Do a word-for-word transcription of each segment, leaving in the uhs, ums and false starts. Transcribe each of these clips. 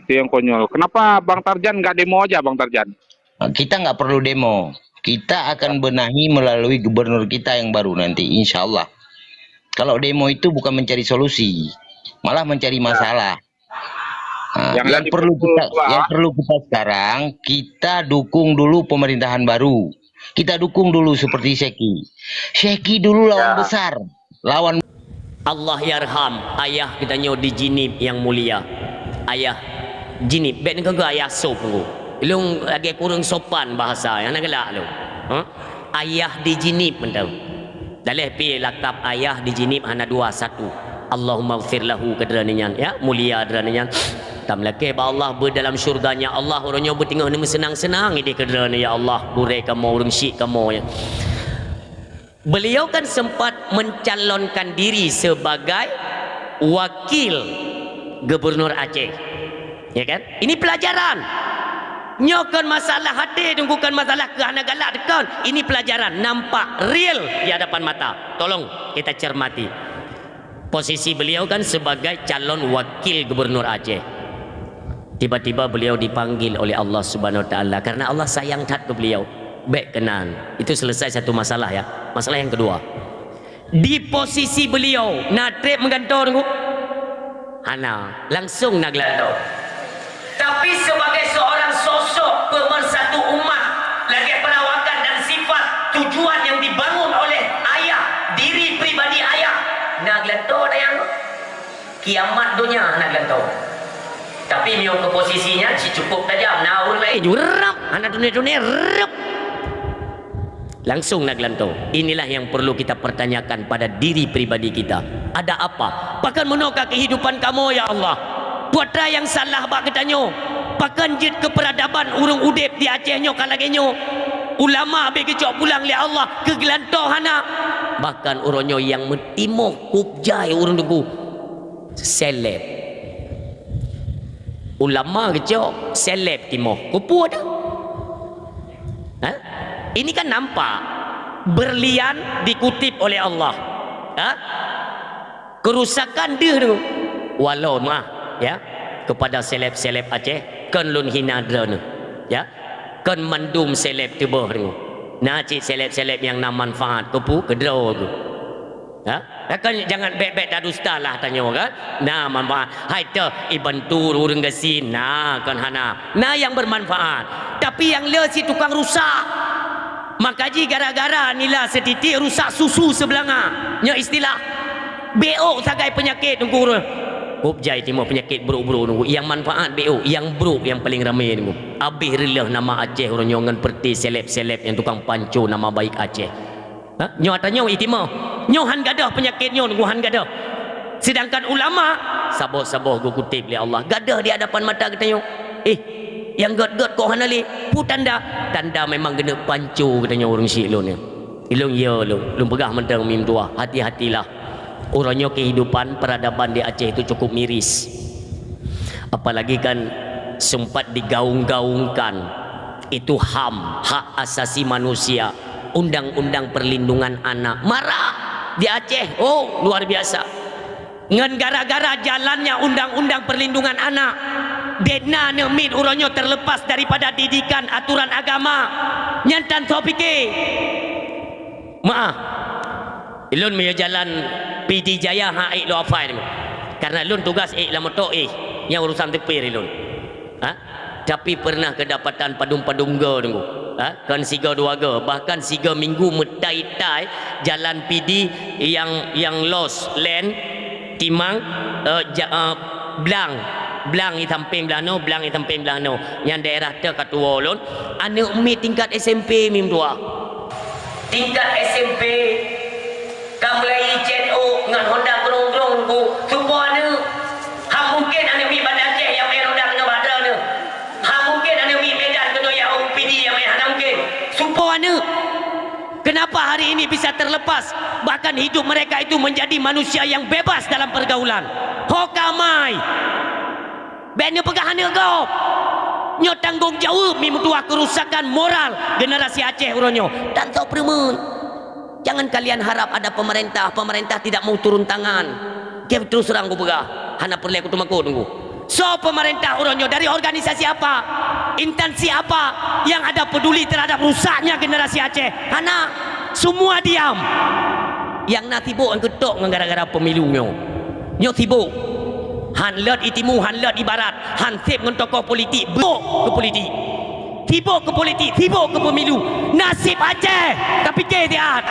Itu yang konyol. Kenapa Bang Tarjan nggak demo aja, Bang Tarjan? Kita nggak perlu demo. Kita akan benahi melalui gubernur kita yang baru nanti, insya Allah. Kalau demo itu bukan mencari solusi, malah mencari masalah. Nah, yang yang perlu kita, yang perlu kita sekarang, kita dukung dulu pemerintahan baru. Kita dukung dulu seperti Syeki. Syeki dulu lawan besar, lawan Allah yarham ayah geutanyoe di Jeneeb yang mulia. Ayah Jeneeb, bèk neukeugah ayah sop. Lôn lagèe kureueng sopan bahasa, hana galak lôn. Ha? Ayah di Jeneeb mantong. Daleh pi lakab ayah di Jeneeb hana dua, satu. Allahummaghfir lahu keu droeneuh nyan, ya, mulia droeneuh nyan. Tameulakèe bak Allah, beu dalam syurga-Nya Allah, uroe nyoe beuteungoh neumeuseunang-seunang idéh keu droeneuh, ya Allah, gurèe kamoe, ureueng syik kamoe nyan. Beliau kan sempat mencalonkan diri sebagai wakil gubernur Aceh. Ya kan? Ini pelajaran. Nyoe kon masalah até, nunggu kon masalah keu hana galak, kon. Ini pelajaran nampak real di hadapan mata. Tolong kita cermati. Posisi beliau kan sebagai calon wakil gubernur Aceh. Tiba-tiba beliau dipanggil oleh Allah Subhanahu Wa Taala karena Allah sayang that keu beliau. Bèk keunan. Itu selesai satu masalah, ya. Masalah yang kedua. Di posisi beliau, na trép meugantoe, Teungku? Hana, langsung na geulantoe. Tapi sebagai seorang sosok pemersatu umat, lagèe peurawakan dan sifat tujuan yang dibangun oleh ayah, diri pribadi ayah, na geulantoe tayang. Kiamat donya hana geulantoe. Tapi meunyoe keu posisi nyan, si cukup tajam, na ureueng laén jurab, hana tuné-tuné, reup. Langsung na geulantoe. Inilah yang perlu kita pertanyakan pada diri pribadi kita. Ada apa? Pakon meunoe ka kehidupan kamoe, ya Allah? Peue atra nyang salah bak geutanyoe? Pakon jeuet keu peuradaban ureueng udép di Aceh nyoe ka lagèe nyoe? Ulama habéh geucok pulang lé Allah, keu geulantoe hana. Bahkan uroe nyoe nyang meutimoh kup jai ureueng Teungku. Seleb. Ulama geucok, seleb timoh. Keupeue teuh? Ha? Ini kan nampak. Berlian dikutip oleh Allah. Ha? Kerusakan deuh tu. Walau mah, ya, kepada seleb-seleb Aceh, kon lôn hina droeneuh. Ya. Kon mandum seleb teuboh tu. Na cit seleb-seleb nyang na manfaat, keupeue, keu droe tu. Ha? Kan jangan bèk-bèk tadusta lah tanyoe kan. Na manfaat. Hai teuh, ibantu ureueng gasien, na kon hana. Na nyang bermanfaat. Tapi nyang le si tukang rusak. Maka jih gara-gara nila setitik rusak susu seubelanga. Nyoe istilah. Beuôk sagai peunyakét Teungku. Kup jai timoh peunyakét brôk-brôk Teungku. Nyang manfaat beuôk, nyang brôk nyang paleng ramé Teungku. Abéh reuloh nama Aceh uroe nyoe ngon peureuté seleb-seleb nyang tukang panco nama baik Aceh. Ha? Nyoe ata nyoe itimeuh. Nyoe han gadôh peunyakét nyoe, nyoe han gadôh. Sedangkan ulama, saboh-saboh geukutép lé Allah, gadôh di hadapan mata geutanyoe. Eh, nyang gét-gét kok hana lé? Peue tanda? Tanda memang geuneuk panco geutanyoe ureueng syik lôn nyoe. Ilôn yo lôn, lôn peugah mantong mim tuha, hati-hatilah. Uroe nyoe kehidupan peradaban di Aceh itu cukup miris. Apalagi kan sempat digaung-gaungkan itu HAM, hak asasi manusia, undang-undang perlindungan anak. Marak di Aceh, oh, luar biasa. Ngon gara-gara jalannya undang-undang perlindungan anak, dek na aneuk miet uroe nyoe terlepas daripada didikan aturan agama. Nyan tan soe pike. Meu'ah. Ilôn meunyoe jalan Pidie Jaya han ék lôn hafai nyoe. Karena lôn tugas ék lam moto éh, nyang urusan teupie ilôn. Ha? Tapi pernah kedapatan padum-padum go Teungku. Ha? Kon sigo dua go, bahkan sigo minggu meutai-tai jalan Pidie nyang, nyang los lén timang, eh, ja-, eh, blang. Blang di sampéng blah noe, blang di sampéng blah noe. Nyang daerah teuh ka tuwoe lôn, aneuk miet tingkat S M P mim tuha. Tingkat S M P, ka mulai licén ôk ngon honda grong-grong Teungku, supo aneuk. Han mungken aneuk miet Banda Aceh nyang mè honda keunoe bak droeneuh. Han mungken aneuk miet Medan keunoe nyang ôk Pidie nyang mè, hana mungken. Supo aneuk. Kenapa hari ini bisa terlepas? Bahkan hidup mereka itu menjadi manusia yang bebas dalam pergaulan. Ho ka amai. Bèk neupeugah aneuk gob. Nyoe tanggong jaweueb mim tuha kerusakan moral generasi Aceh uroe nyoe. Dan soe peureumeun. Jangan kalian harap ada pemerintah, pemerintah tidak mau turun tangan. Oke, terus terang kupeugah, hana peureulèe kuteumakot Teungku. Soe pemerintah uroe nyoe? Dari organisasi apa? Instansi apa yang ada peduli terhadap rusaknya generasi Aceh? Hana. Semua diam. Nyang na sibok ngon keutok ngon gara-gara pemilu nyoe. Nyoe sibok. Han lôt i timu, han lôt i barat, han seb ngon tokoh politik, sibok keu politik. Sibok keu politik, sibok keu pemilu. Nasib Aceh, tapike siat.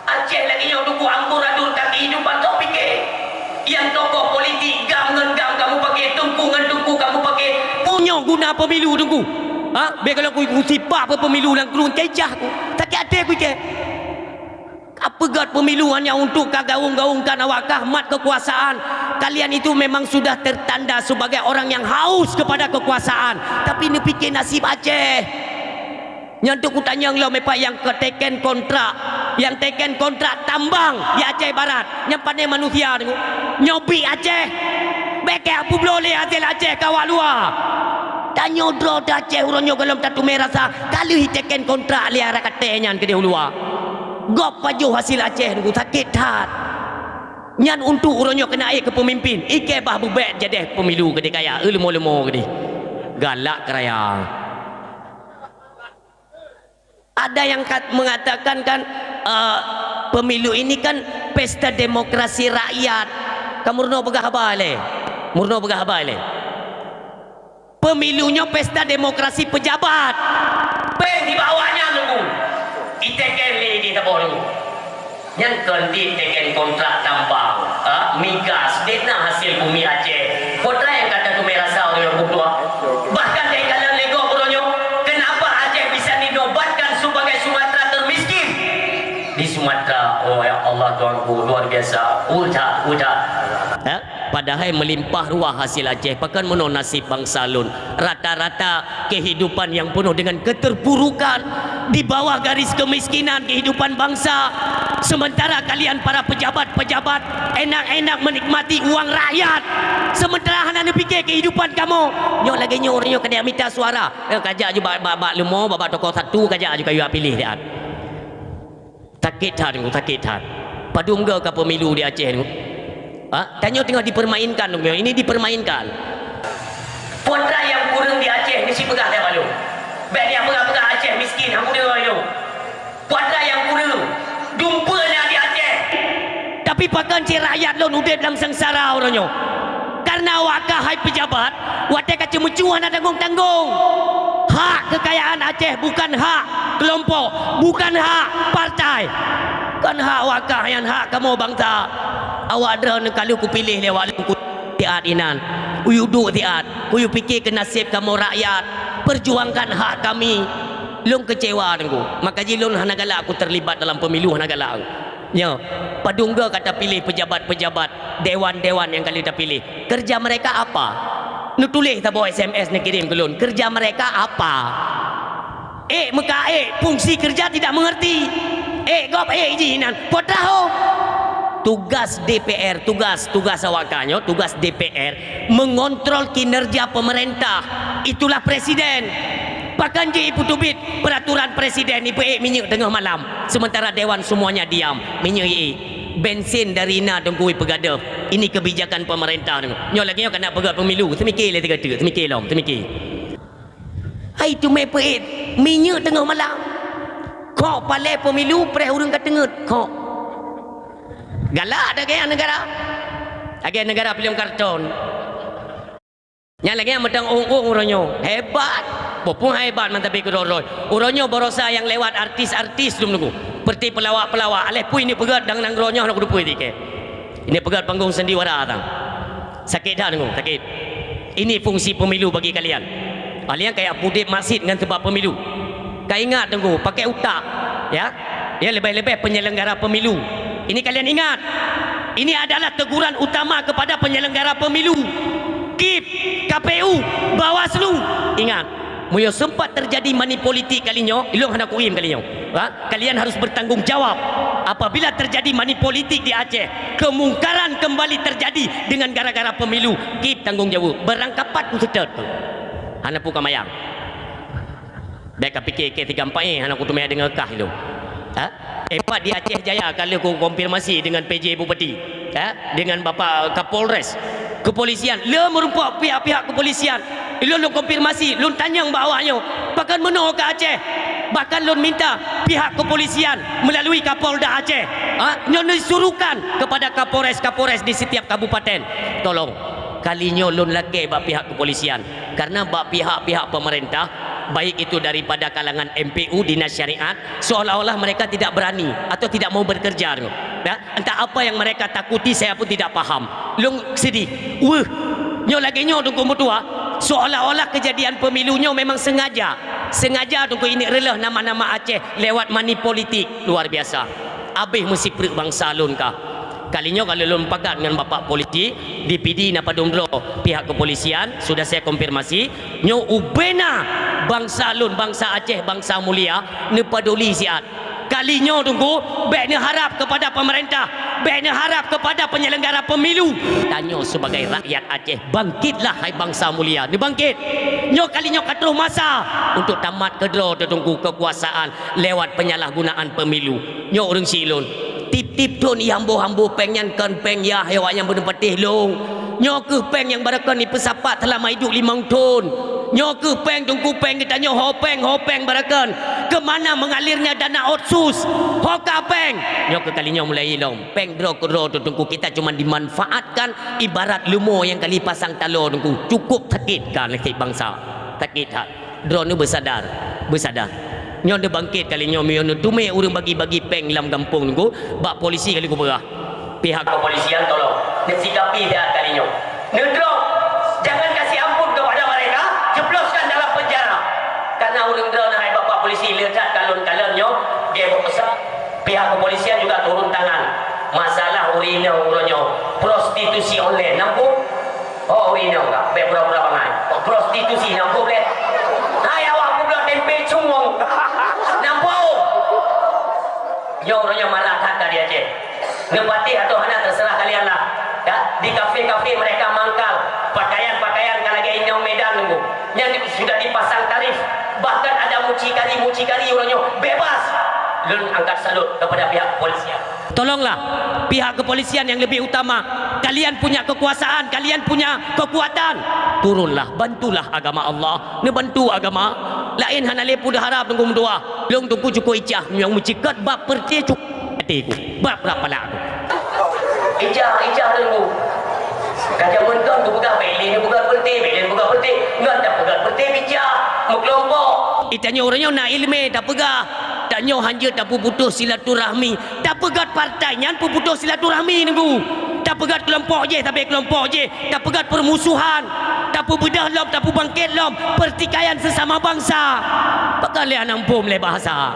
Aceh lagèe nyoe, Teungku, amburadul ka kehidupan, kau pike. Nyang tokoh politik, GAM ngon GAM kamu pake, Teungku ngon Teungku kamu pake. Punyo guna pemilu, Teungku. Ha? Bèk kalau ku, ku sipak pemilu lam kurung, cecah ku. Sakét até ku, ceh. Kapeugöt pemilu hanya untuk kagaung-gaungkan awak kah mat kekuasaan. Kalian itu memang sudah tertanda sebagai orang yang haus kepada kekuasaan. Tapi neupike nasib Aceh. Nyan teuk kutanyong lom, meupah nyang ka teken kontrak, nyang teken kontrak tambang di Aceh Barat, nyang pane manusia nyoe, nyoe bit Aceh. Bèk keu peubloe lé hasil Aceh keu awak luwa. Tanyoe droe di Aceh uroe nyoe gohlom tateumé rasa, ka lheueh teken kontrak lé Arab Katè nyan keudéh u luwa. Gob pajoh hasil Aceh nyoe, sakét that. Nyan untuk uroe nyoe keuneuk ék keu peumimpin, ikei bah beubèk jadèh pemilu keudéh kaya, eu leumo-leumo keudéh. Galak keuraya. Ada yang kat-, mengatakan kan, eh, pemilu ini kan pesta demokrasi rakyat. Ka meurunoe peugah haba lé? Meurunoe peugah haba lé? Pemilu nyoe pesta demokrasi pejabat. Péng di bawah nyan nunggu. Iteken lé di saboh nunggu. Nyan kon dit teken kontrak tambang, ha, migas, dek na hasil bumi Aceh. Peue nyang ka tateumé rasa ureueng nyang butuh. Bahkan dek kalon lé gob uroe nyoe, kenapa Aceh bisa dinobatkan sebagai Sumatera termiskin? Di Sumatera, oh ya Allah Tuhanku, luar biasa. Udah, udah. Ha? Padahai meulimpah ruah hasil Aceh, pakon meunoe nasib bansa lôn. Rata-rata kehidupan yang penuh dengan keterpurukan, di bawah garis kemiskinan kehidupan bangsa. Sementara kalian para pejabat-pejabat enak-enak menikmati uang rakyat. Sementara hana neupike kehidupan kamoe. Nyoe lagèe nyoe, ureueng nyoe keuneuk mita suara. Eh, kajak ju bak, bak, bak leumo, bak, bak toko satu, kajak ju kayue piléh siat. Sakét that, Teungku, sakét that. Padum goe ka pemilu di Aceh, Teungku? Ha? Tanyoe teungoh dipermainkan, Teungku. Ini dipermainkan. Peue nyang kureueng di Aceh, meusti peugah lé awak lôn. Bèk nyang peugah-peugah Aceh miskin, hana kureueng lôn. Peue nyang kureueng, dumpeue na di Aceh. Tapi pakon cit rakyat lôn udép lam seungsara uroe nyoe? Karena awak kah hai pejabat, watèe ka ceumeucue hana tanggong-tanggong. Hak kekayaan Aceh bukan hak kelompok, bukan hak partai. Kon hak awak kah, nyan hak kamoe bansa. Awak droeneuh ka lheueh kupiléh lé awak lôn, ku siat inan. Kuyue duek siat, kuyue pike keu naseb kamoe rakyat. Perjuangkan hak kami. Lôn kecewa, Teungku. Maka jih lôn hana galak ku terlibat dalam pemilu, hana galak. Nyoe, padum goe ka tapiléh pejabat-pejabat, dewan-dewan nyang ka lheueh tapiléh. Kerja mereka apa? Neutuléh saboh S M S neukirim keu lôn. Kerja mereka apa? Ék meuka ék, fungsi kerja tidak mengerti. Ék gob ék jih inan. Peue nyang ho? Tugas D P R, tugas, tugas awak kah nyoe, tugas D P R mengontrol kinerja pemerintah. Itulah presiden. Pakon jih ipeuteubiet peraturan presiden, ipeuék minyeuk teungoh malam, sementara dewan semuanya diam, minyeuk iék. Bensin dari na Teungku ipeugadôh. Ini kebijakan pemerintah Teungku. Nyoe lagèe nyoe ka na peugah pemilu, seumike lé sigoe teuk, seumike lom, seumike. Hai teumé peuék minyeuk teungoh malam. Khok palé pemilu, preh ureueng ka teungeut, khok. Galak dak gaya negara. Lagèe negara filem karton. Nyan lagèe nyang meudong ong-ong uroe nyoe. Hebat! Peue-peue hebat mantong pih keudroe-droe. Uroe nyoe baroesa nyang lewat artis-artis dum nunggu. Seperti pelawak-pelawak. Aléh pui ni peugöt dang nanggroe nyoe hana kuteupeu tiket. Ini peugöt panggung sandiwara tang. Sakét that nunggu, sakét. Ini fungsi pemilu bagi kalian. Kalian kayak pudép masit ngon sebab pemilu. Ka ingat Teungku, pakai utak, ya. Ya, lebih-lebih penyelenggara pemilu. Ini kalian ingat, ini adalah teguran utama kepada penyelenggara pemilu. KIP, K P U, Bawaslu. Ingat, meunyoe sempat terjadi money politik kali nyoe, ilong hana kuim kali nyoe. Ha? Kalian harus bertanggung jawab. Apabila terjadi money politik di Aceh, kemungkaran kembali terjadi dengan gara-gara pemilu. KIP tanggung jawab. Barangkapat ku seutôt. Hana puka mayang. Bèk ka pike kèe tiga empat, eh, hana kuteumé deungö kah ilong. Ha? Empat di Aceh Jaya ka lheueh kukonfirmasi dengan P J Bupati, ha? Dengan Bapak Kapolres. Kepolisian, le meurumpok pihak-pihak kepolisian. Ilôn lôn konfirmasi, lôn tanyong bak awak nyoe, pakon meunoe ka Aceh? Bahkan lôn minta pihak kepolisian melalui Kapolda Aceh, ha, nyoe disuruhkan kepada Kapolres-Kapolres di setiap kabupaten. Tolong, kali nyoe lôn lakée bak pihak kepolisian, karena bak pihak-pihak pemerintah, baik itu daripada kalangan M P U, Dinas Syariat, seolah-olah mereka tidak berani atau tidak mau bekerja. Ya, entah apa yang mereka takuti, saya pun tidak paham. Lôn sedih. Weueh, nyoe lagée nyoe Teungku meutuah, seolah-olah kejadian pemilu nyoe memang sengaja. Sengaja Teungku ini reuloh nama-nama Aceh lewat money politik luar biasa. Abéh meusipreuk bansa lôn ka. Kali nyoe ka lôn pakat ngon Bapak Polisi, di Pidie na padum droe pihak kepolisian, sudah saya konfirmasi, nyoe ubena bansa lôn, bansa Aceh, bansa mulia, neupaduli siat. Kali nyoe Teungku, bék neuharap kepada pemerintah, bék neuharap kepada penyelenggara pemilu. Tanyoe sebagai rakyat Aceh, bangkitlah hai bansa mulia, neubangkit. Nyoe kali nyoe ka troh masa untuk tamat keudroe Teungku kekuasaan lewat penyalahgunaan pemilu. Nyoe ureuëng si lôn, tiep-tiep thon ihambo-hambo péng nyan kon péng yah awak nyang beuneupatéh lôn. Nyoe kheueh péng nyang barokon ipeusapat seulama idup limong thon. Nyoe kheueh péng Teungku, péng geutanyoe ho péng, ho péng barokon. Keumana mengalirnya dana otsus? Ho ka péng. Nyoe kheueh kali nyoe mulai ilom. Péng droe keudroe Teungku, kita cuma dimanfaatkan ibarat leumo nyang ka lipasang taloe Teungku. Cukup sakét ka naseb bansa. Sakét that. Droeneuh beusadar, beusadar. Nyoe neubangkét kali nyoe meunyoe neuteumé ureuëng bagi-bagi péng lam gampông Teungku, bak polisi kali kupeugah. Pihak kepolisian tolong neusikapi siat kali nyoe. Neudrop, jangan kasih ampun kepada mereka, jebloskan dalam penjara. Karena ureuëng droeneuh hai bapak polisi le that kalon-kalon nyoe, dia bepesan. Pihak kepolisian juga turun tangan. Masalah ureuëng inong uroe nyoe, prostitusi online, nampu? Oh, ureuëng inong ka, bék pura-pura bangai. Prostitusi, nampu lé. Hai awak goblok tempe cungong. Nampu? Nyoe uroe nyoe marak that ka di Aceh. Neupatéh atau hana terserah kalian lah. Ya, di kafe-kafe mereka mangkal pakaian-pakaian ka lagée inong Medan Teungku. Nyan sudah dipasang tarif. Bahkan ada mucikari-mucikari uroe nyoe bebas. Lôn angkat salut kepada pihak kepolisian. Tolonglah pihak kepolisian yang lebih utama. Kalian punya kekuasaan, kalian punya kekuatan. Turunlah, bantulah agama Allah. Neubantu agama. Laén hana lé peue harab Teungku meutuah. Lôn Teungku cukup icah nyang meucikot bab peureuté cukup até ku. Bab rap palak ku. Icah, icah Teungku. Ka jameun kon kupeugah bék lé neupeugah peureuté, bék lé neupeugah peureuté. Ngon tapeugah peureuté bijak, meukelompok. Itanyoe uroe nyoe na iéleumé tapeugah. Tanyoe hanjeuet tapeuputoh silaturahmi. Tapeugöt partai nyan peuputôh silaturahmi Teungku. Tapeugöt keulompok jih sabe keulompok jih. Tapeugöt peurmusuhan. Tapeubeudoh lom, tapeubangkét lom peurtikaian seusama bansa. Pakon lé hana muphom lé bahasa.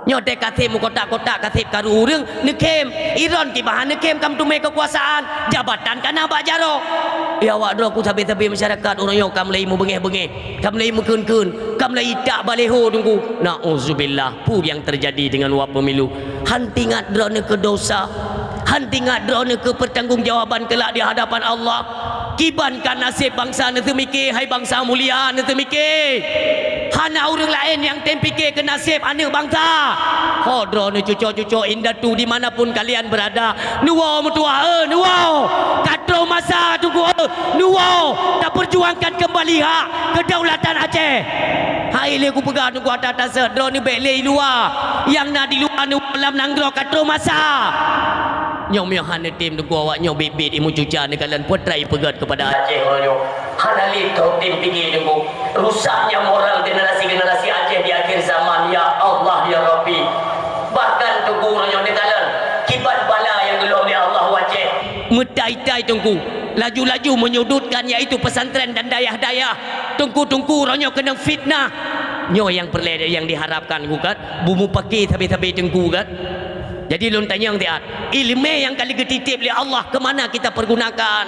Nyoe teuh ka sép meukotak-kotak, ka sép karu ureuëng, neukhém. Iron kiban hana neukhém ka meuteumé keukuasaan, jabatan ka na bak jaroe. Ya awak droe ku sabe-sabe masyarakat uroe nyoe ka mulai meubeungéh-beungéh. Ka mulai meukeun-keun, ka mulai itak baleho Teungku. Nauzubillah, peue nyang teujadi deungon wak pemilu? Han teuingat droeneuh keu dosa, han teuingat droeneuh keu peutanggongjawaban keulak di hadapan Allah. Kiban ka naseb bansa neuseumiké, hai bansa mulia neuseumiké. Hana ureuëng laén nyang tem piké keu naseb aneuëk bansa. Ho droeneuh cuco-cuco indatu di mana pun kalian berada, neuwoe meutuah, eh, neuwoe! Ka troh masa Teungku, eh, neuwoe tapeujuangkan keumbali hak keudaulatan Aceh. Hai lé kupeugah Teungku ata taseuet, droeneuh bék lé i luwa. Nyang na di luwa neuwoe lam nanggroe ka troh masa. Nyoe meunyoe hana tem Teungku awak nyoe biet-biet imeum cuca neukalon peue treuk ipeugöt keupada Aceh uroe nyoe. Hana lé troh tem piké Teungku. Rusaknya moral generasi-generasi Aceh di akhir zaman, ya Allah, ya Rabbi. Bahkan Teungku uroe nyoe neukalon kiban bala nyang geulom lé Allah u Aceh. Meutai-tai Teungku, laju-laju menyudutkan yaitu pesantren dan dayah-dayah. Teungku-teungku uroe nyoe keunong fitnah. Nyoe nyang peureulée nyang diharapkan Teungku kan, beumupake sabe-sabe Teungku kan. Jadi lôn tanyong siat, iéleumé nyang ka lheueh geutitip lé Allah keu mana kita pergunakan?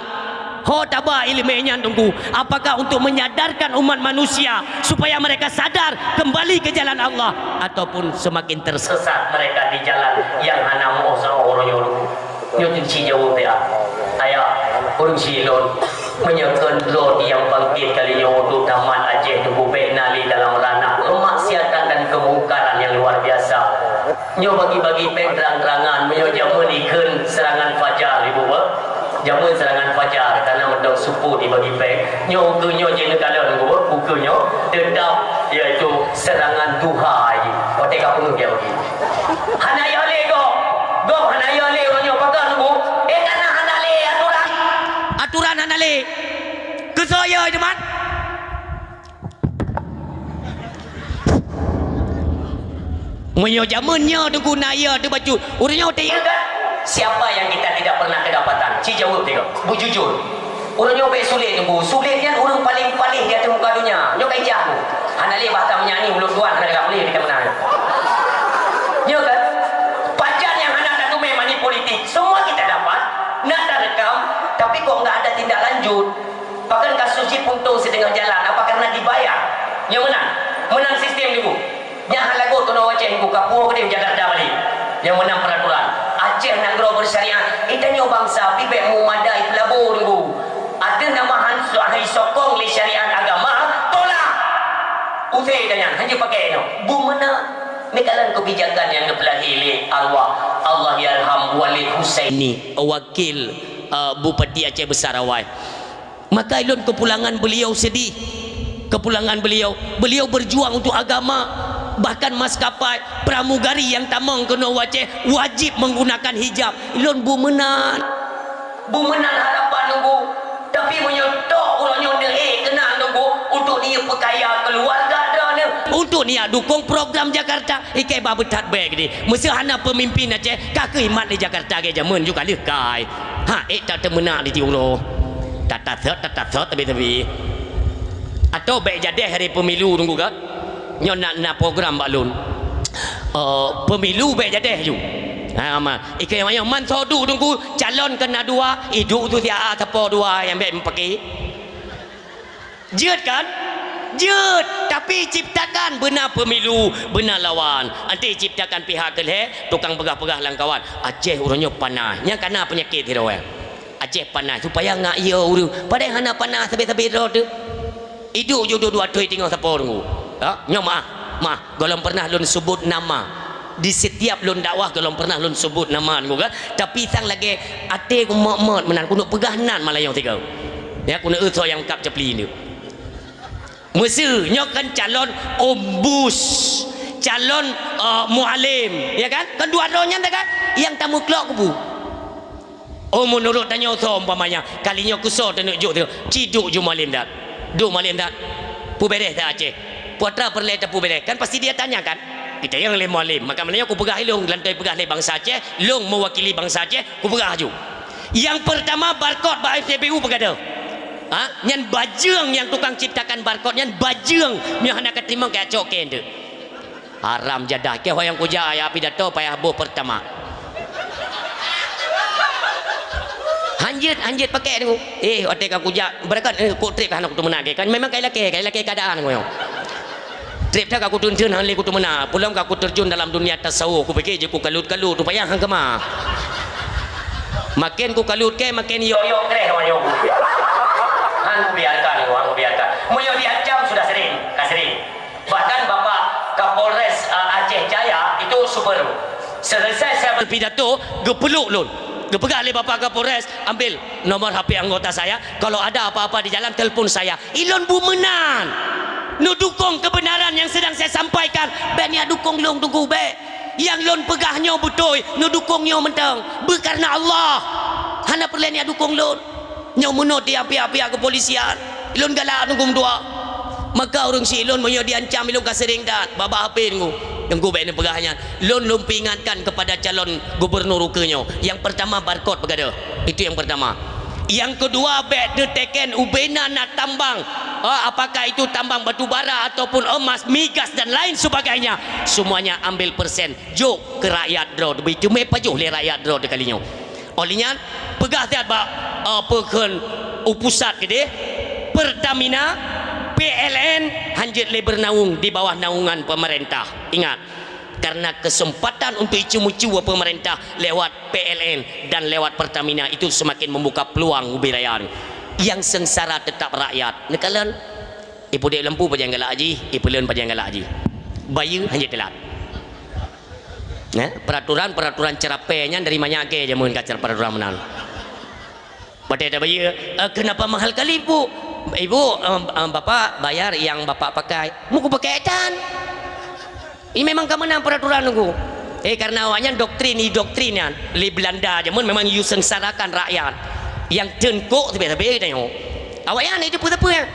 Ho taba iéleumé nyan Teungku, apakah untuk menyadarkan umat manusia supaya mereka sadar kembali ke jalan Allah, ataupun semakin tersesat mereka di jalan nyang hana meuoh saboh uroe nyoe Teungku? Nyoe cit jaweueb ya. Ayah, ureuëng si lôn, meunyoe keu droe nyang bangkét kali nyoe untuk tamat Aceh Teungku bék na lé dalam ranah keumaksiatan dan keumungkaran nyang luar biasa. Nyoe bagi-bagi péng terang-terangan, meunyoe jameun ikheun seurangan fajar, Ibu, eh? Jameun seurangan fajar, karena Daun supu dibagi péng. Nyoe ukeue nyoe jeuet neukalon, ukeue nyoe teutap, iaitu serangan duha jih. Watèe ka peungeuh jak uji. Hana yah lé gob. Gob hana yah lé uroe nyoe, pakon, Teungku? Eh, karena hana lé aturan. Aturan hana lé. Keu soe yah, teuma? Meunyoe jameun nyoe Teungku na yah teuh bacut, ureueng nyoe teu-, siapa yang kita tidak pernah kedapatan? Ci jaweueb tiga. Bujujur. Ureueng nyoe bèk sulet Teungku. Sulet nyan ureueng paléng paléh di ateueh muka donya. Nyoe ka ijak Teungku. Hana lé bahasa meunyanyi ulôn tuan hana lé kita meunan. Nyoe kan? Pajan nyang hana tateumé money politik. Semua kita dapat, na tarekam, tapi kok nggak ada tindak lanjut. Bahkan kasus jih puntung siteungoh jalan, apa karena dibayar? Nyoe meunan, meunan sistem Teungku. Nyan hana lagot keunoe Aceh Teungku, ka puwoe keudéh Jakarta balik. Nyoe meunan peraturan. Aceh nanggroe bersyariat, geutanyoe bansa pih bèk meumadai peulabo Teungku. Ateueh nama han-, han jisokong lé syariat agama, tolak! Usé geutanyan, hanjeuet pakai nyoe. Beumeunang, neukalon kebijakan nyang geupeulahé lé arwah Allahyarham Walid Husaini, wakil, eh, Bupati Aceh Besar awai. Maka ulôn keupulangan beliau sedih. Keupulangan beliau, beliau berjuang untuk agama. Bahkan maskapai pramugari nyang tamong keunoe u Aceh wajib menggunakan hijab. Ulôn beumeunang. Beumeunang harapan Teungku. Tapi meunyoe tok uroe nyoe neuék keunan Teungku untuk neuyue peukaya keuluwarga droeneuh. Untuk neujak dukong program Jakarta, ikei ba beuthat bèk deh. Meuseu hana peumimpin Aceh, ka keuimat di Jakarta lagèe jameun ju ka lheueh kai. Ha, ék that teumeunak di tiep uroe. Tatasot, tatasot, tabi-tabi. Atau bèk jadeh hari pemilu Teungku kan? Nyoe na, na program bak lôn. Eh, pemilu bèk jadeh ju. Ha, ma. Ikei manyong man soe duek Teungku calon keu na dua, iduek tu siat sapo dua nyang bèk meupaké. Jeuet kan? Jeuet, tapi ciptakan beuna pemilu, beuna lawan. Anti ciptakan pihak keu lhèe, tukang peugah-peugah lam kawan. Aceh uroe nyoe panas. Nyang kana peunyakét sidroe. Aceh panas, supaya ngak yö ureueng. Padahai hana panas sabe-sabe droe teuh. Iduek ju dua-dua thoi teungoh sapo Teungku. Ha? Nyoe maah, maah. Gohlom pernah lôn sebut nama. Di setiap lôn dakwah gohlom pernah lôn sebut nama Teungku kan. Tapi sang lagèe até ku mot-mot meunan, kuneuk peugah nan malayong tiga. Ya, kuneuk eu soe nyang kab capli nyoe. Meuseu nyoe kan calon ombus, calon, eh, mualim, ya kan? Kan dua droe nyan kan? Nyang tameuklok kubu. Oh, meunurot tanyoe soe umpamanya, kali nyoe keu soe taneuk jok tu? Ci duek ju mualim that. Duek mualim that. Peubèrèh that Aceh. Peue atra peureulèe tapeubèrèh? Kan pasti dia tanya kan? Itanyong lé mualim. Maka meunyoe kupeugah ilôn, lantoi peugah lé bansa Aceh, lôn meuwakili bansa Aceh, kupeugah ju. Nyang peurtama barcode bak F C B U peugah deuh. Ha? Nyan bajeueng nyang tukang ciptakan barcode nyan bajeueng, meunyoe hana kateurimong kacok keu enteuk. Haram jadah. Keu ho nyang kujak ya pidato payah boh peurtama. Hanjeuet, hanjeuet pakèk Teungku. Eh, watèe ka kujak, beureukat, eh, kok trép ka hana kuteumeunak kèe. Kan memang kai lakèe, kai lakèe keuadaan Teungku nyoe. Trép that ka kuteunteun hana lé kuteumeunak. Peulom ka kuterjun dalam dunia tasawuf. Kupike jeuet kukalut-kalut, rupanya han keumah. Maken kukalut kèe, maken yok-yok kréh awak nyoe. Han kubiarkan, han kubiarkan. Meunyoe diancam sudah sering, ka sering. Bahkan Bapak Kapolres, eh, Aceh Jaya itu super. Selesai saya berpidato, geupeluk lôn. Geupeugah lé Bapak Kapolres, "Ambil nomor H P anggota saya, kalau ada apa-apa di jalan, telepon saya." Ilôn beumeunang. Neudukong kebenaran yang sedang saya sampaikan. Bèk neujak dukong lôn Teungku, bèk. Nyang lôn peugah nyoe beutôi, neudukong nyoe mantong. Beu karena Allah. Hana peureulèe neujak dukong lôn. Nyoe meunoe tiap pihak-pihak keupolisian. Ilôn galak Teungku meutuah. Maka ureueng si ilôn meunyoe diancam ilôn ka sering that. Babah H P Teungku. Teungku bèk neupeugah nyan. Lôn, lôn peuingatkan kepada calon gubernur ukeue nyoe. Yang pertama barcode peugah deuh. Itu yang pertama. Yang kedua bèk neuteken ubena na tambang. Ah, apakah itu tambang batu bara ataupun emas, migas dan lain sebagainya. Semuanya ambil persen. Jok keu rakyat droe. Beuteumé pajoh lé rakyat droe kali nyoe. Óh lheueh nyan, peugah that bak, eh, peue kheun u pusat keudeh, Pertamina, P L N, hanjeuet lé beunaung di bawah naungan pemerintah. Ingat, karena kesempatan untuk icu-micu pemerintah lewat P L N dan lewat Pertamina itu semakin membuka peluang ubé raya. Yang sengsara tetap rakyat. Neukalon, ipeudeh lampu pajan galak jih, ipeuleuen pajan galak jih. Bayeue hanjeuet teulat. Eh, peraturan-peraturan ceurapée nyan dari manyak kèe jameun ka cara peraturan meunan. Watèe tabayeue, "Eh, kenapa mahal kali, Bu?" "Ibu, em, em, Bapak bayar yang Bapak pakai." Muku pakai tan. Ini memang ka meunang peraturan nunggu. Eh, karena awaknyan doktrin, i doktrin nyan. Lé Belanda jameun memang yue sengsarakan rakyat. Nyang teungkok teubiet-teubiet tanyoe. Awaknyan itu peue-peue nyan.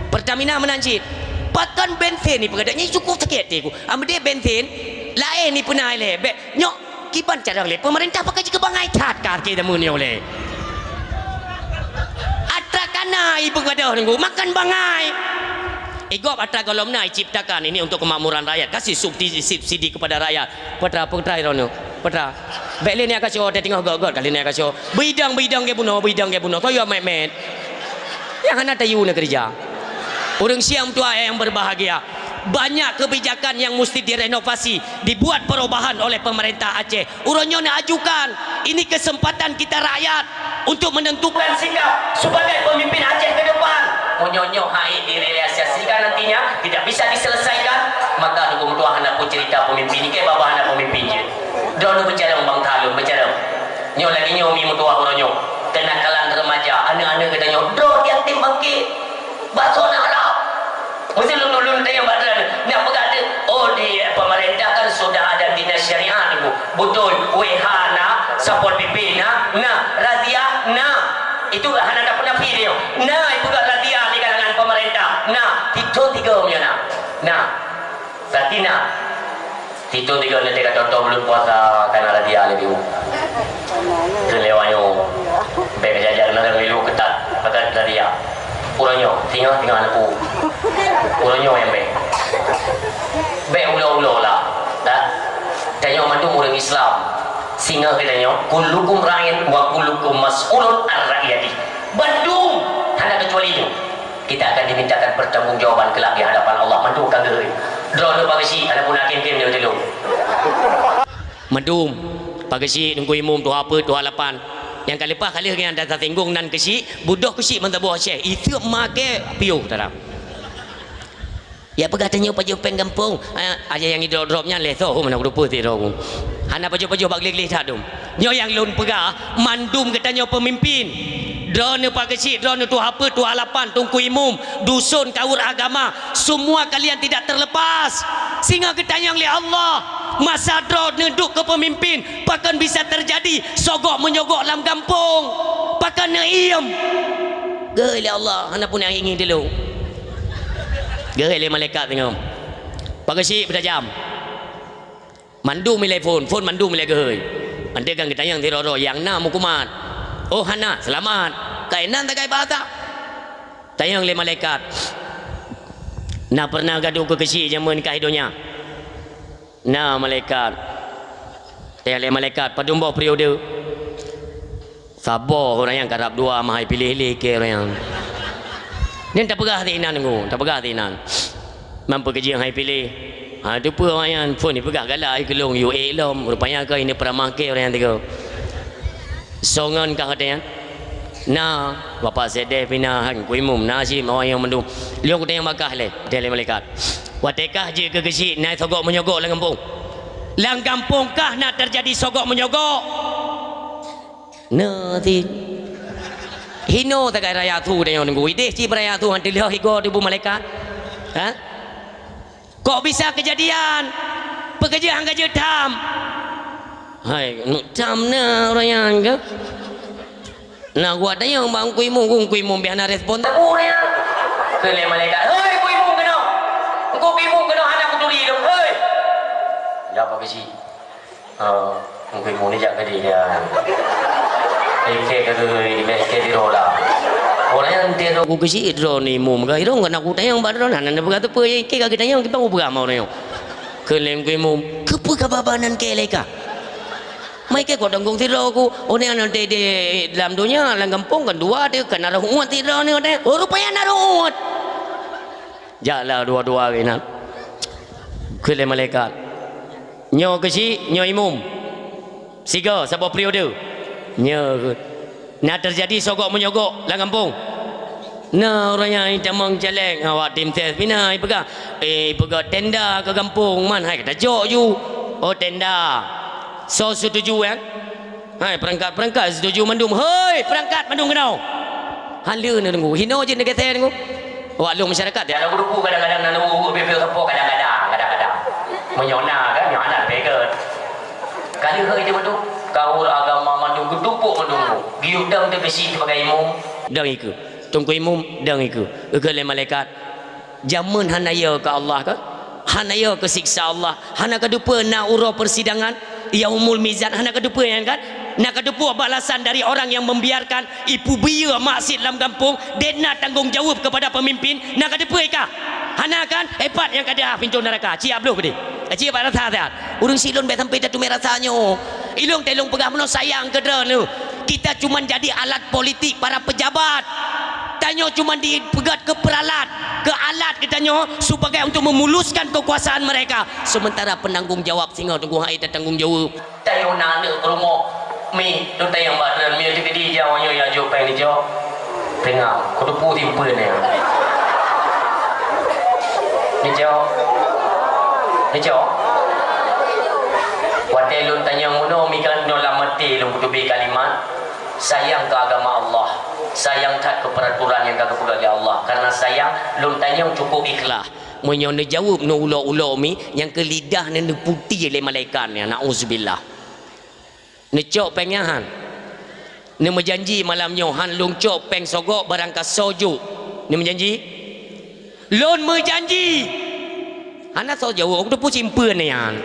Pertamina meunan cit. Pakon bensin ni peugah nyan cukup sakét hati ku. Amdeh bensin, laén ni peuna lé. Bèk nyoe kiban cara lé pemerintah pakai jikeue bangai that ka hareuga jameun nyoe lé. Atra kana ibu gadoh nunggu makan bangai. Igop atra gohlom na iciptakan ini untuk kemakmuran rakyat, kasih subsidi, subsidi kepada rakyat. Petra, petra irono, petra. Bèk lé ni akaso, teutinggal got-got kali ni akaso. Beidang, beidang ke bunoe, beidang ke bunoe. Toyo met-met. Nyang hana tayu na kerja. Ureueng siang tuha yang berbahagia. Banyak kebijakan yang mesti direnovasi, dibuat perubahan oleh pemerintah Aceh. Uroe nyoe neuajukan, ini kesempatan kita rakyat untuk menentukan sikap sebagai pemimpin Aceh ke depan. Meunyoe nyoe hai direalisasikan nantinya tidak bisa diselesaikan, maka nunggu meutuah hana pun cerita pemimpin, ke babah hana pemimpin je. Droeneuh beucarông bangsa lôn, beucarông. Nyoe lagèe nyoe mi meutuah uroe nyoe. Kenakalan remaja, aneuk-aneuk geutanyoe, droe nyang tem bangkit. Bak zona Arab. Mesti lôn, lôn tanyong bak droeneuh. Nak peugah tu, oh, di pemerintah kan sudah ada dinas syariah tu. Betul, W H na, Satpol P P na, na, razia na. Itu hana tapeunafé nyoe. Na, ipeugah razia di kalangan pemerintah. Na, tiga-tiga punya na. Na. Satina. Tiga-tiga nanti ka contoh buleuen puasa kana razia laju. Keu lewat nyoe. Bèk jajan na laju ketat. Pakat razia. Uroe nyoe, singoh, singoh aneuk ku. Uroe nyoe nyang bèk. Bèk ulo-ulo lah. Dah. Tanyoe mandum ureueng Islam. Singoh geutanyoe, kullukum ra'in wa kullukum mas'ulun an ra'iyati. Bandum, hana keucuali nyoe. Kita akan dimintakan pertanggungjawaban kelak di hadapan Allah. Mandum ka geuhôi. Droeneuh pageusik, hana pun hakim-hakim nyoe tulông. Mandum, pageusik, teungku imum, tuha peuet, tuha lapan. Nyang ka leupah ka lheueh nyan, dan tasinggong nan keusik, budôh keusik meusaboh Aceh. Iseuk maké piôh tara. Ya peugah tanyoe pajoh péng gampông. Ah, aja nyang idrop-drop nyan lé soh, mana kurupeue sidroe. Hana pajoh-pajoh bak gleh-gleh that dum. Nyoe nyang lôn peugah, mandum geutanyoe peumimpin. Droeneuh pageusik, droeneuh tuha peuet, tuha lapan, teungku imum, dusun, kaur agama, semua kalian tidak terlepas. Singoh geutanyong lé Allah, masa droeneuh duek keu peumimpin, pakon bisa terjadi sogok menyogok lam gampông? Pakon neuiem? Geuh lé Allah, hana pun nyang ingat dulu. Geuhôi lé malaikat singoh. Pageusik beutajam. Mandum ilée phon, phon mandum ilée geuhôi. Anté kan geutanyong sidroe-droe, nyang na meukumat. Oh hana, seulamat. Kainan takai bahasa. Tanyong lé malaikat. Na pernah gadu keu keusik jameun nikah donya? Na malaikat. Tanyong lé malaikat, padum boh periode? Saboh ureuëng nyang karab dua meuhai piléh lé keu ureuëng nyan. Nyan tapeugah sinan nunggu, tapeugah sinan. Mampu keujeueng hai piléh. Ha, teupeue awak nyan, phon jipeugah galak hai keulong, yue ék lom, rupanya keu ini peuramah keu ureuëng nyan tiga. Songon kah watée nyan. Na, Bapak Sedeh pih na, han kuimum na cit awak nyan mandum. Lheueh kutanyong bak kah lé, watée lé malaikat. Watée kah jeuet keu keusik na sogok meunyoe gok lam gampông. Lam gampông kah na teujadi sogok meunyoe gok? Neuti. Hino tagai raya su tanyoe nunggu. Ideh ci beuraya su han teulheueh igoe di bu malaikat. Ha? Kok bisa keujadian? Peukeujeut han ka jeuet tham. Hai, nu tham na ureuëng nyan ke? Na gua tanyong bak Teungku Imum, Teungku Imum bih hana respon. Teungku nyan. Keu lé malaikat, "Hei, Teungku Imum keunoe! Teungku Imum keunoe hana kuturi lom, hei!" Ya, Pak Geuchik. Ha, Teungku Imum ni jak keudeh nyan. Ikek ka geuyue, ikek sidroe lah. Ureuëng nyan sidroe ku keuchik droe ni imum ka, irong kana kutanyong bak droe, hana neupeugah teupeue, ikek ka geutanyong, kiban kupeugah ma ureuëng nyoe. Kheun lé Teungku Imum, "Keupeue ka babah nan keu lé ka?" Mai keu kok tanggong sidroe ku, oh nyan di, di dalam donya, lam gampông kan dua teuh, kan na roh uet sidroe ni, oh rupanya na roh uet. Jak lah dua-dua keunan. Kheun lé malaikat, "Nyoe keuchik, nyoe imum. Sigoe saboh periode." "Nyoe keuh. Na teujadi sogok meunyoe gok lam gampông?" "Na, ureuëng nyan tamong caleg awak tim ses pina ipeugah, eh, ipeugah tenda keu gampông man hai ka tajok ju." "Oh, tenda. Soe setuju, kan?" Hai, peurangkat-peurangkat setuju mandum. Hoi, peurangkat mandum keunoe. Hana lé neudeungoe. Hino jeuet neugeusé deungoe. Awak lôn masyarakat, ya, lagu duku kadang-kadang na lôn ureueng bebe sapo kadang-kadang, kadang-kadang. Meunyoe na kan, nyoe hana lé geut. Ka lheueh hai mandum, kaul agama mandum geutumpôk mandum. Geuyue dang teuh bisi sibagai imum. Dang ikeue. Teungku imum, dang ikeue. Ikeue lé malaikat. Jameun hana yo keu Allah kan? Hana yo keu siksa Allah. Hana kateupeue na uroe persidangan, yaumul mizan, hana kateupeue nyan kan? Na kateupeue balasan dari orang yang membiarkan ipeubiyeu maksiet lam gampông, dan na tanggong jaweueb kepada pemimpin, na kateupeue kah? Hana kan? Hebat nyang ka deuh pintoe neuraka. Ciyak bloh keudeh. Ciyak bak rasa that. Ureueng syiek lôn bèk sampai tateumé rasa nyoe. Ilôn teuh lôn peugah meunoe sayang keu droeneuh. Kita cuma jadi alat politik para pejabat. Tanyoe cuma dipeugöt keu peuralat, keu alat geutanyoe sebagai untuk memuluskan kekuasaan mereka. Sementara penanggung jawab singoh teungku hai tatanggong jaweueb. Tanyoe na aneuk rumoh, mi, lôn tanyong bak droeneuh, mi, teukeudi jaweueb nyoe ya jok péng ni jok. Teungoh, kuteupeu simpeuen ya. Ni jok. Ni jok. Watèe lôn tanyong meunoe, mi kan nyoe lam até lôn kuteubiet kalimat. Sayang keu agama Allah, sayang that keu peuraturan nyang ka geupeugah lé Allah. Karena sayang, lôn tanyong cukup ikhlas. Meunyoe neujaweueb neuulo-ulo mi, nyang keu lidah neuputéh lé malaikat nyan, nauzubillah. Neucok péng nyan han. Neumeujanji malam nyoe han lôn cok péng sogok barang ka soe jok. Neumeujanji? Lôn meujanji. Hana soe jaweueb, teupeu simpeuen nyan.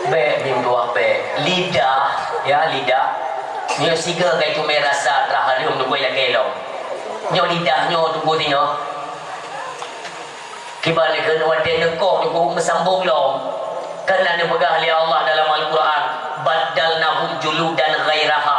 Bèk meutuah bèk. Lidah, ya, lidah. Nyoe sigoe ka teumé rasa atra hareuem neubui lakèe lom. Nyoe lidah nyoe teungku singoh. Kiban lé kheun watèe neukoh teungku meusambong lom. Kan na neupeugah lé Allah dalam Al-Quran, "Baddalnahum juludan ghairaha."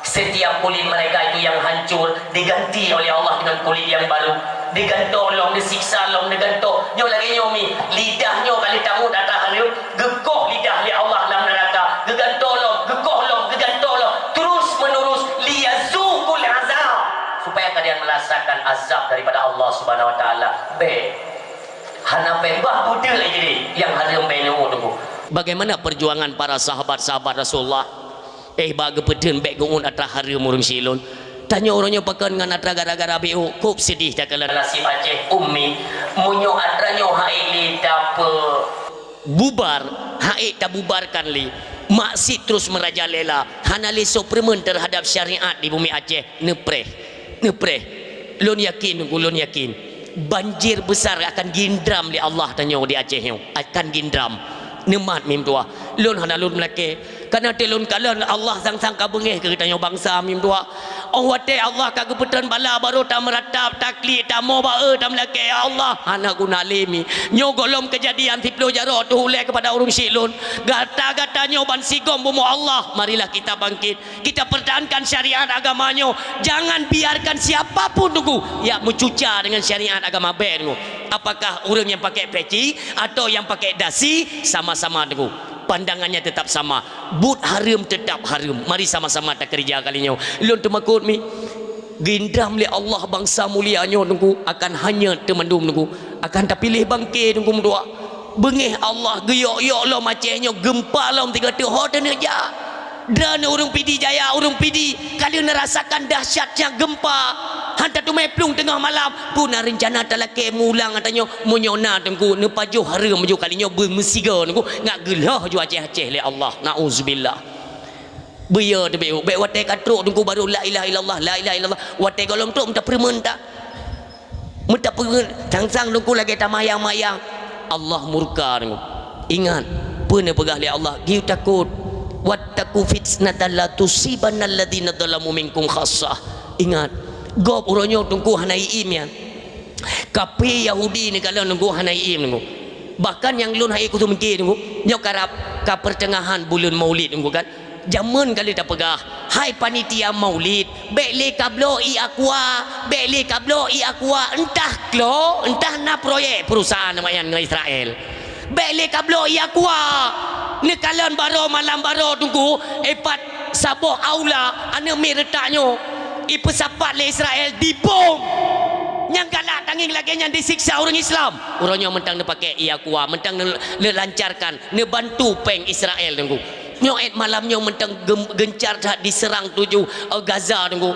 Setiap kulit mereka itu yang hancur diganti oleh Allah dengan kulit yang baru. Digantoe lom, disiksa lom, digantoe. Nyoe lagèe nyoe mi, lidah nyoe ka lheueh tamut atra hareuem, geukoh lidah lé Allah lam neuraka. Geugantoe lom, geukoh lom, geugantoe lom. Terus menerus, liyazuqul azab. Supaya kalian merasakan azab daripada Allah Subhanahu wa Taala. Bèk. Hana pèng bah beudeuh lé jadi nyang hareuem bèk nyoe teungku. Bagaimana perjuangan para sahabat-sahabat Rasulullah? Eh, bak geupeutheun bèk geuôt atra hareuem ureueng syiek lôn. Tanyoe uroe nyoe pakon ngon atra gara-gara B O, kôb seudeh takalon nasib Aceh ummi. Meunyoe atra nyoe han ék lé tapeububar, han ék tabubarkan lé, maksiet terus merajalela, hana lé soe peureumeun terhadap syariat di bumi Aceh, neupreh. Neupreh. Lôn yakin, lôn yakin, banjir besar akan gindram lé Allah tanyoe di Aceh nyoe, akan gindram. Neumat meutuah. Lôn hana lôn meulakèe. Kana teuh lôn kalon Allah sang-sang ka beungèh keu geutanyoe bansa meutuah. Oh watèe Allah ka geupeutrön bala barô tameuratap, taklik, tamoe ba-e, tameulakèe, "Ya Allah, hana guna lé mi." Nyoe gohlom keujadian siplôh jaroe teuh ulèe keupada ureueng syiek lôn. Gata-gata nyoe bansigom bumoe Allah, marilah kita bangkit. Kita pertahankan syariat agama nyoe. Jangan biarkan siapa pun teungku nyang meucuca dengan syariat agama bèk teungku. Apakah ureueng nyang pakèk peci atau nyang pakèk dasi, sama-sama teungku. Pandangannya tetap sama. Buet hareuem tetap hareuem. Mari sama-sama takeureuja kali nyoe. Lôn teumakot mi. Gindram lé Allah bansa mulia nyoe teungku akan hanyut teumandum teungku. Akan tapiléh bangké teungku meutuah. Beungèh Allah geuyok-yok lom Aceh nyoe, geumpa lom tiga teuh ho teuneuk jak. Droeneuh ureueng Pidie Jaya, ureueng Pidie ka lheueh neurasakan dahsyatnya geumpa. Han tateumé plueng teungoh malam, peue na reuncana talakèe mulang ata nyoe. Meunyoe na teungku, neupajoh hareuem ju kali nyoe beumeusigoe teungku, ngat geulhoh ju Aceh-Aceh lé Allah. Nauzubillah. Beuyo teubiet, bèk watèe ka trok teungku baru la ilaha illallah, la ilaha illallah. Watèe gohlom trok meuta peureumeun ta. Meuta peureumeun, sang-sang teungku lagèe tamayang-mayang. Allah murka teungku. Ingat, peue neupeugah lé Allah, geuyue takot. "Wattaqu fitnatan la tusibanna alladzina zalamu minkum khassah." Ingat, gob uroe nyoe teungku hana ié-ié nyan. Kafé Yahudi neukalon teungku hana ié-ié teungku. Bahkan nyang lôn han ék kuseumeungké teungku, nyoe karab ka peuteungahan buleuen Maulid teungku kan. Jameun ka lheueh tapeugah, "Hai panitia Maulid, bèk lé kabloe ié aqua, bèk lé kabloe ié aqua, entah klo, entah na proyek perusahaan awaknyan ngon Israel. Bèk lé kabloe ié aqua." Neukalon baroe malam baroe teungku, ipat saboh aula aneuk miet reutak nyoe ipeusapat lé Israel dibom. Nyang galak tangieng lagèe nyan disiksa ureueng Islam. Uroe nyoe mantong neupaké ié aqua, mantong neu-, neulancarkan, neubantu péng Israel teungku. Nyoe 'et malam nyoe mantong gem-, gencar that diserang tuju, eh, Gaza, Teungku.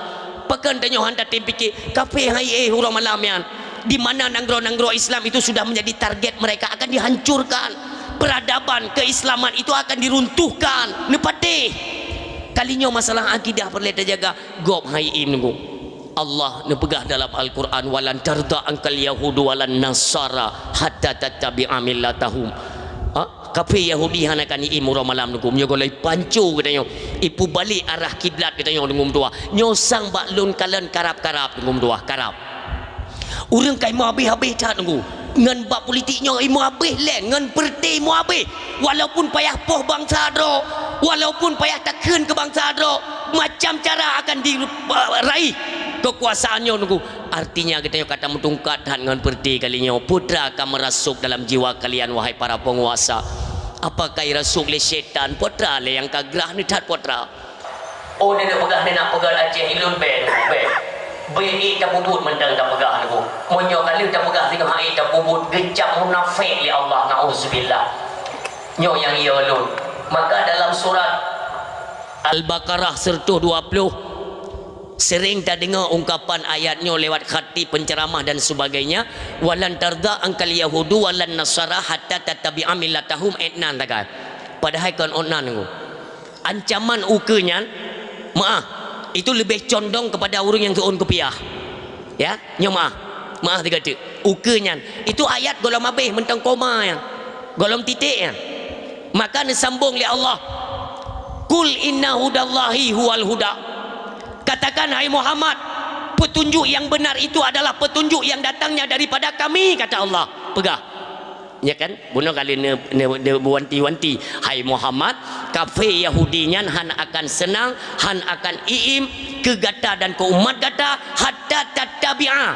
Pakon tanyoe hana tatem pike, kafé hai éh uroe malam nyan. Di mana nanggroe-nanggroe Islam itu sudah menjadi target mereka, akan dihancurkan. Peradaban keislaman itu akan diruntuhkan. Neupatéh. Kali nyoe masalah akidah peureulée tajaga, gob hai im, Teungku. Allah neupeugah dalam Al-Quran, "Walan tarda angkal yahudu walan nasara hatta tattabi'a millatahum." Ha? Kafé Yahudi hana akan iim uroe malam, Teungku. Meunyoe gohlom ipanco geutanyoe, ipeubalek arah kiblat geutanyoe, Teungku meutuah. Nyoe sang bak lôn kalon karab-karab, Teungku meutuah, karab. Ureuëng ka imoe habéh-habéh that, Teungku. Ngon bab politik nyoe imoe habéh lé, ngon peureuté imoe habéh. Walaupun payah poh bansa droe, walaupun payah takheun keu bansa droe, macam cara akan di, raih keukuasaan nyoe, Teungku. Artinya geutanyoe ka tameutungkat that ngon peureuté kali nyoe. Peue teuma ka meurasuk dalam jiwa kalian, wahai para peunguasa? Apakah irasuk lé syaitan? Peue teuma lé nyang ka grah neuh that, peue teuma? Oh, neuneuk peugah, neuneuk peugah Aceh ilôn bèk, bèk. Bèk ék tapeubuet mantong tapeugah, Teungku. Meunyoe ka lheueh tapeugah singoh han ék tapeubuet, geucap munafék lé Allah, naudzubillah. Nyoe nyang iya lôn. Maka dalam surat Al-Baqarah seratus dua puluh, sering tadeungoe ungkapan ayat nyoe lewat khatib, penceramah dan sebagainya, "Walan tarda angkal yahudu walan nasara hatta tattabi'a millatahum," 'et nan tagai. Padahai kon 'et nan, Teungku. Ancaman ukeue nyan, meu'ah, itu leubeh condong kepada ureuëng nyang teuôn kupiah. Ya, nyoe meu'ah. Meu'ah sigoe teuk. Ukeue nyan, itu ayat gohlom habéh mantong koma nyan. Gohlom titék nyan. Maka neusambong lé Allah, "Qul inna hudallahi huwal huda." Katakan, hai Muhammad, "Petunjuk yang benar itu adalah petunjuk yang datangnya daripada Kami," kata Allah. Peugah. Ya kan? Bunoe kali ne, ne, ne wanti-wanti, "Hai Muhammad, kafé Yahudi nyan han akan seunang, han akan iim keu gata dan keu umat gata, hatta tattabi'a."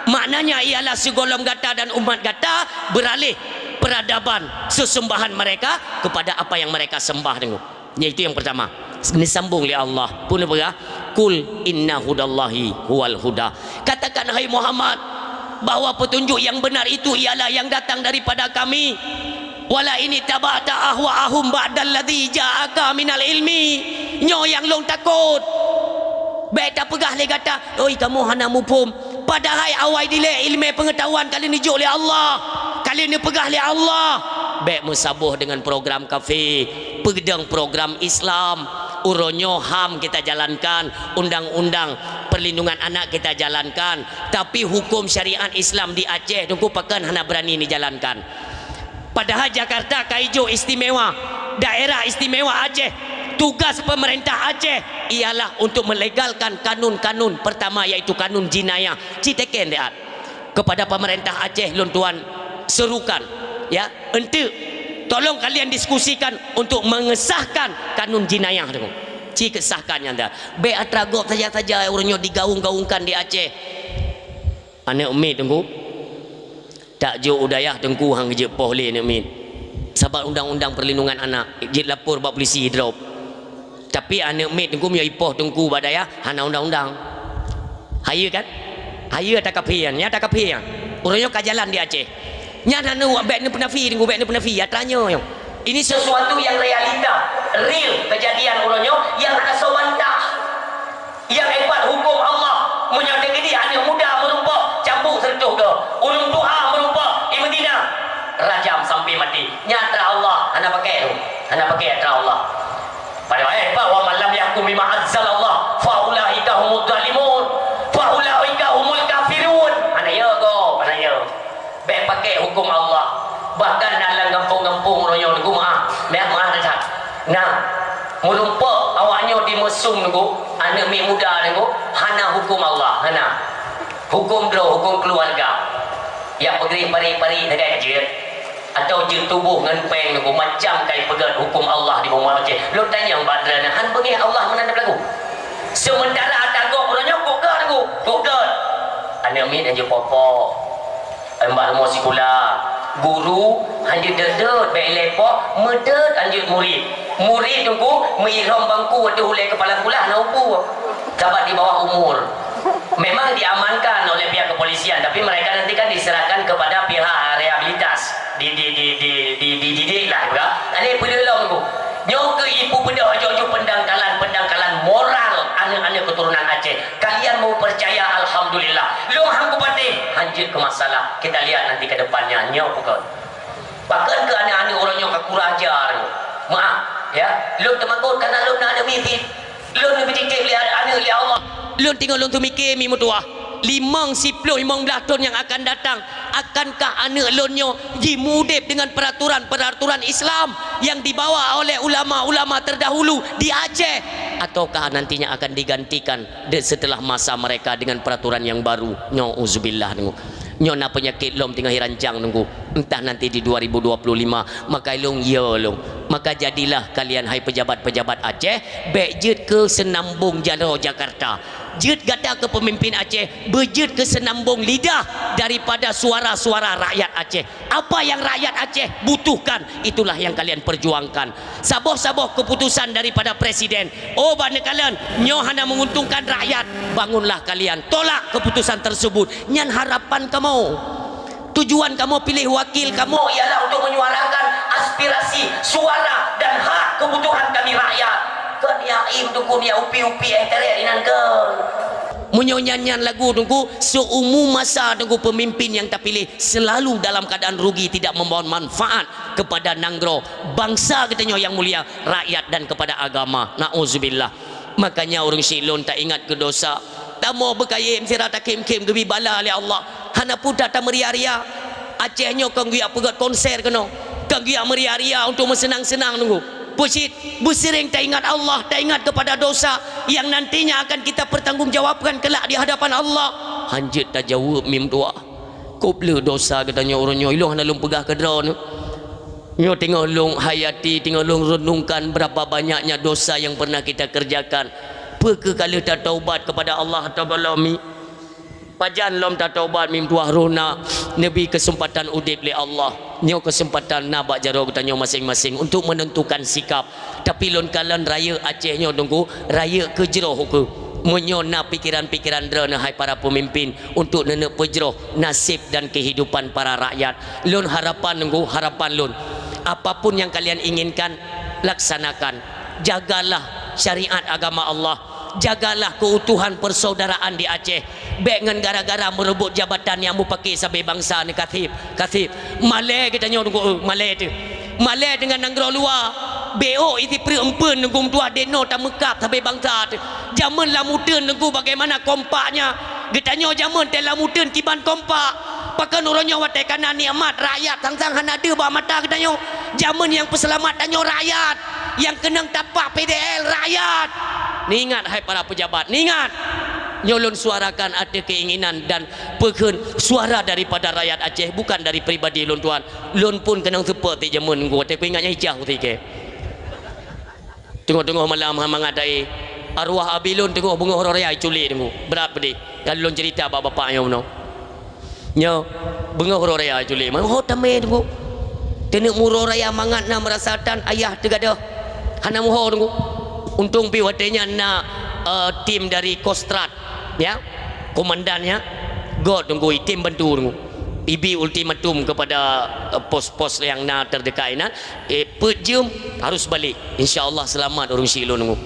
Maknanya ialah sigohlom gata dan umat gata beuraleh peradaban sesembahan mereka kepada apa yang mereka sembah, Teungku. Yaitu yang pertama, disambung lé Allah. Peue neupeugah? "Qul inna hudallahi huwal huda." Katakan, hai Muhammad, bahwa petunjuk yang benar itu ialah yang datang daripada Kami. "Wala in ittaba'ta ahwa'ahum ba'dalladzi ja'aka minal ilmi." Nyoe nyang lôn takot. Bèk tapeugah lé gata, "Oi, kamoe hana muphom." Padahai awai dilèe ileumèe peungeutahuan ka lheueh neujok lé Allah, ka lheueh neupeugah lé Allah. Bèk meusaboh deungon program kafé, peudong program Islam. Uroe nyoe HAM kita jalankan, undang-undang perlindungan anak kita jalankan, tapi hukum syariat Islam di Aceh, Teungku, pakon hana beurani neujalankan. Padahai Jakarta ka ijok istimewa, daerah istimewa Aceh. Tugas pemerintah Aceh ialah untuk melegalkan kanun-kanun pertama, yaitu kanun jinayah. Ci teken deh at. Kepada pemerintah Aceh lôn tuan serukan, ya, enteuk, tolong kalian diskusikan untuk mengesahkan kanun jinayah tu. Ci kesahkan nyan dah. Bèk atra gob saja-saja ureuëng nyoe digaung-gaungkan di Aceh. Aneuk miet, Teungku. Tak jok u dayah, Teungku, han geujeuet poh lé aneuk miet. Sabab undang-undang perlindungan anak, jeuet lapor bak polisi, drop. Tapi aneuk miet, Teungku, meunyoe ipoh Teungku bak dayah, hana undang-undang. Hayeue kan? Hayeue atra kafé nyan, nyan atra kafé nyan. Uroe nyoe ka jalan di Aceh. Nyan hana bèk neupeunafi, Teungku, bèk neupeunafi, atra nyoe nyoe. Ini sesuatu yang realita, real, kejadian uroe nyoe nyang hana soe bantah. Nyang hebat huköm Allah, meunyoe teukeudi aneuk muda meurumpok, cambuk sireutôh goe. Ureuëng tuha meurumpok, i Madinah, rajam sampai mati. Nyan atra Allah, hana pakai tu. Hana pakai atra Allah. Padahai, eh, "Wa man lam yahkum bima anzalallah, fa ulaika humuz zalimun, fa ulaika humul kafirun." Hana ya gob, hana ya. Bèk pakai huköm Allah. Bahkan na lam gampông-gampông uroe nyoe, Teungku, meu'ah, meu'ah, meu'ah that. Na, meurumpok awak nyoe di Meusum, Teungku, aneuk miet muda, Teungku, hana huköm Allah, hana. Huköm droe, huköm keuluwarga. Nyang peugreh parit-parit sagai jeuet, atawa jeuet tuboh ngon péng, Teungku, macam kai peugét huköm Allah di bumoe Aceh. Lôn tanyong bak droeneuh, han beungéh Allah meunan tapeulagu? Seumeuntara atra gob uroe nyoe kok gét, Teungku, kok gét. Aneuk miet hanjeuet poh-poh. Mbak rumoh sikula, guru hanjeuet deuet-deuet, bèk ilèe poh, meudeuet hanjeuet murit. Murit, Teungku, meuihrôm bangku ateueh ulèe keupala sikula hana upu, sabab di bawah umur. Memang diamankan oleh pihak kepolisian, tapi mereka nanti kan diserahkan kepada pihak rehabilitas. Di, di, di, di, di, dididik lah, bukan? Ada peue lom, Teungku. Nyoe keu ibu Peucaya, alhamdulillah. Lôn han kupatéh, han jeuet keu masalah. Kita lihat nanti ke depannya, nyoe bukon. Pakon keu aneuk-aneuk uroe nyoe ka kurang ajar nyoe. Maaf, ya. Lôn teumakot karena lôn na aneuk miet. Lôn neubri tieb lé aneuk lé Allah. Lôn teungoh lôn teumike mi meutuah. Limong, siploh, limong blaih thon nyang akan datang, akankah aneuk lôn nyoe jimuudeb dengan peraturan-peraturan Islam yang dibawa oleh ulama-ulama terdahulu di Aceh? Ataukah nantinya akan digantikan de-, setelah masa mereka dengan peraturan yang baru? Nauzubillah, nunggu. Nyoe na peunyakét lom teungoh irancang, nunggu. Entah nanti di dua ribu dua puluh lima, maka lôn, ya lôn. Maka jadilah kalian, hai pejabat-pejabat Aceh, bék jeuet keu seunambong jaroe Jakarta. Jeuet gata keu peumimpin Aceh, beujeuet keu seunambong lidah daripada suara-suara rakyat Aceh. Apa yang rakyat Aceh butuhkan, itulah yang kalian perjuangkan. Saboh-saboh keputusan daripada presiden, oh, bak neukalon, nyoe hana menguntungkan rakyat, bangunlah kalian, tolak keputusan tersebut. Nyan harapan kamoe. Tujuan kamoe piléh wakil kamoe ialah untuk menyuarakan aspirasi, suara, dan hak kebutuhan kami rakyat. Kon ya im dukun ya upi-upi eh teret inan kon. Meunyoe nyan-nyan lagu, Teungku, seumu masa, Teungku, pemimpin yang tapiléh selalu dalam keadaan rugi, tidak membawa manfaat kepada nanggroe, bangsa geutanyoe yang mulia, rakyat dan kepada agama. Nauzubillah. Makanya ureuëng syiek lôn taingat keu dosa. Tamoe beukayém sira takhém-khém geubri bala lé Allah. Hana peue that tameuria-ria. Aceh nyoe kon geujak peugét konser keunoe. Kon geujak meuria-ria untuk meuseunang-seunang, Teungku. Peue cit, beusiréng taingat Allah, taingat kepada dosa yang nantinya akan kita pertanggungjawabkan kelak di hadapan Allah. Han jeuet tajaweueb mim doa. Kop le dosa geutanyoe uroe nyoe, ilong hana lôn peugah keudroe nyoe. Nyoe teungoh lôn hayati, teungoh lôn renungkan berapa banyaknya dosa yang pernah kita kerjakan. Peu kheueh ka lheueh tataubat kepada Allah Taala mi? Pajan lom tataubat mim tuah roh na, neubri keuseumpatan udeb lé Allah. Nyoe keuseumpatan na bak jaroe geutanyoe maséng-maséng untuk menentukan sikap. Tapi lôn kalon rayeuk Aceh nyoe, Teungku, rayeuk keu jroh ukeue. Meunyoe na pikeran-pikeran droeneuh, hai para peumimpin, untuk neuneuk peujroh naseb dan keuhidupan para rakyat, lôn harapan, Teungku, harapan lôn, apapun yang kalian inginkan, laksanakan. Jagalah syariat agama Allah. Jagalah keutuhan persaudaraan di Aceh. Bék ngon gara-gara meureubot jabatan nyang mupake sabe bansa neukathib, kathib. Malée geutanyoe, Teungku, eh, malée teuh. Malée deungon nanggroe luwa. Bék ôk itipreuek eumpeuen, Teungku, meutuah deno tameukab sabe bansa teuh. Jameun lam uteuen, Teungku, bagaimana kompaknya? Geutanyoe jameun teuh lam uteuen kiban kompak. Pakon uroe nyoe watée kana nikmat rakyat sang-sang hana deuh bak mata geutanyoe? Jameun nyang peuseulamat tanyoe rakyat, nyang keunong tapak P D L rakyat. Neuingat, hai para pejabat, neuingat! Nyoe lôn suarakan ateueh keinginan dan peukheun suara daripada rakyat Aceh, bukan dari pribadi lôn tuan. Lôn pun keunong seupôt tieb jameun, Teungku, watée kuingat nyan icah kutikée. Teungoh-teungoh malam han mangat dai, arwah abi lôn teungoh beungoh uroe raya iculik, Teungku. Brat peudeh. Ka lôn ceurita bak bapak nyoe meunoe. Nyoe, beungoh uroe raya iculik. Meuho tamé, Teungku. Teuneuk meuuroe raya mangat na meurasa tan ayah teugadôh. Hana meuho, Teungku. Untông pih watée nyan na, eh, tim dari Kostrad, ya. Komandan, ya. Göt, Teungku, item bantu, Teungku. Ibi ultimatum kepada, eh, pos-pos yang na terdekat inan. Eh, peuet jeuem harus balek. Insya Allah seulamat ureuëng syiek lôn, Teungku.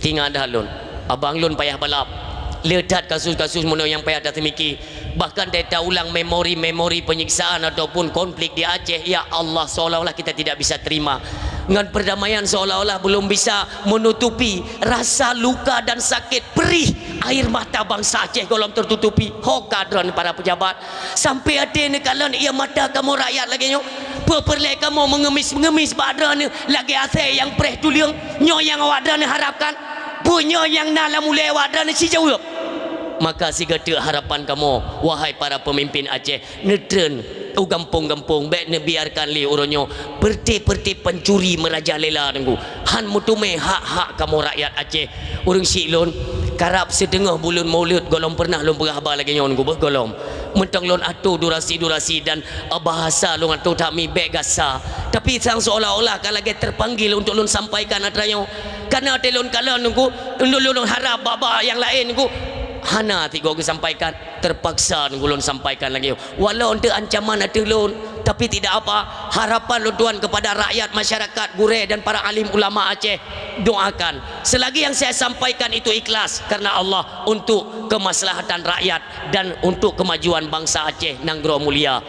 Ingat that lôn. Abang lôn payah balap. Le that kasus-kasus meunoe nyang payah taseumiki. Bahkan teuta ulang memori-memori penyiksaan ataupun konflik di Aceh, ya Allah, seolah-olah kita tidak bisa terima. Ngon perdamaian seolah-olah belum bisa menutupi rasa luka dan sakit perih air mata bangsa Aceh gohlom tertutupi. Ho ka droeneuh para pejabat. Sampai até neukalon ia mata kamoe rakyat lagée nyoe. Peu peureulée kamoe meungemis-meungemis bak droeneuh lagée asée nyang preh tuleueng? Nyoe nyang awak droeneuh harapkan? Peu nyoe nyang na lam ulée awak droeneuh sijaweueb? Maka sigoe teuk harapan kamoe, wahai para peumimpin Aceh, neutreun u gampông-gampông, bék neubiarkan lé uroe nyoe peureuté-peureuté pancuri meurajalela, Teungku. Han meuteumé hak-hak kamoe rakyat Aceh. Ureuëng syiek lôn, karab siteungoh buleuen Maulud gohlom peureunah lôn peugah haba lagée nyoe, Teungku, beuh gohlom. Mantong lôn atô durasi-durasi dan, eh, bahasa lôn atô that mi bék gasa. Tapi sang seolah-olah ka lagée terpanggil untuk lôn sampaikan atra nyoe. Karena até lôn kalon, Teungku, lôn, lôn harab bak-bak nyang laén, Teungku. Hana tigo geusampaikan, terpaksa ulôn sampaikan lagi. Walau untuk ancaman ateueh lôn, tapi tidak apa. Harapan lôn tuan kepada rakyat, masyarakat, gurée dan para alim ulama Aceh, doakan. Selagi yang saya sampaikan itu ikhlas karena Allah untuk kemaslahatan rakyat dan untuk kemajuan bangsa Aceh, nanggroe mulia.